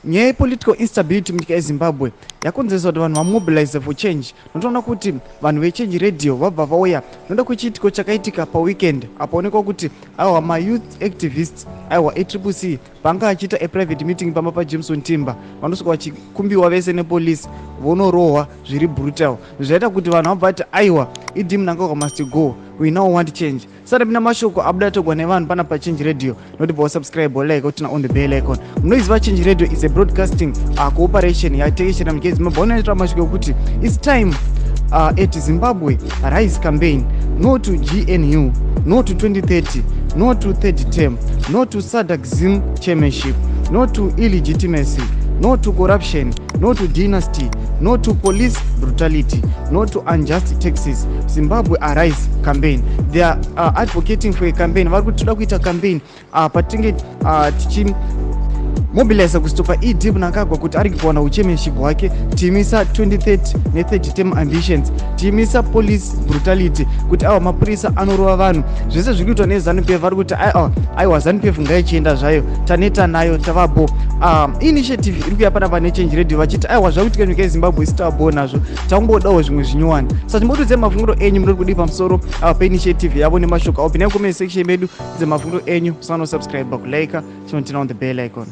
Nyaya yepolitical instability munyika yeZimbabwe yakonzeresa kuti vanhu vamobilize for change. Notoona kuti vanhu veChange Radio vabva vauya noda kwechiitiko chakaitika paweekend apo onekwa kuti aiwa mayouth activists aiwa eTriple C panga achiita a private meeting pamba paJameson Timba, vanosvika vachikumbiwa vese nepolice, vonorohwa zviri brutal. Zvaita kuti vanhu vabva vati aiwa, ED Mnangagwa must go, we now want change. Sati mina mashoko abuda togwa nevanhu pana paChange Radio, noti bva wasubscribe, like, uturn on the bell icon. Munoiziva Change Radio is a broadcasting cooperation yatekeshera munyika yeZimbabwe. Unoitira mashoko ekuti it's time at Zimbabwe Rise campaign, no to GNU, no to 2030, no to third term, no to SADC Zim chairmanship, no to illegitimacy, no to corruption, no to dynasty, no to police brutality, no to unjust taxes, Zimbabwe Arise campaign. They are advocating for a campaign. Vari kuti toda kuita campaign patinge tichi mobilize kustopa ED Mnangagwa kuti ari kuwana uchairmanship hwake, tiimisa 2030 ne-third term ambitions, tiimisa police brutality, kuti aiwa, mapurisa anorova vanhu, zvese zviri kuitwa neZANU PF. Vari kuti aiwa, aiwa, ZANU PF ngaichienda zvayo, taneta nayo, tavapo. Initiative iri kuya panapa neChange Radio, vachiti aiwa, zvakuitika nyika yeZimbabwe isi tavapo nazvo, takumbodawo zvimwe zvinyowani. Saka timbotiudzai mafungiro enyu, munoti kudii pamusoro peinitiative yavo nemashoko avo? Pinai comment section medu dzemafungiro enyu. Musanosubscribe, kulike, chinoturn on the bell icon.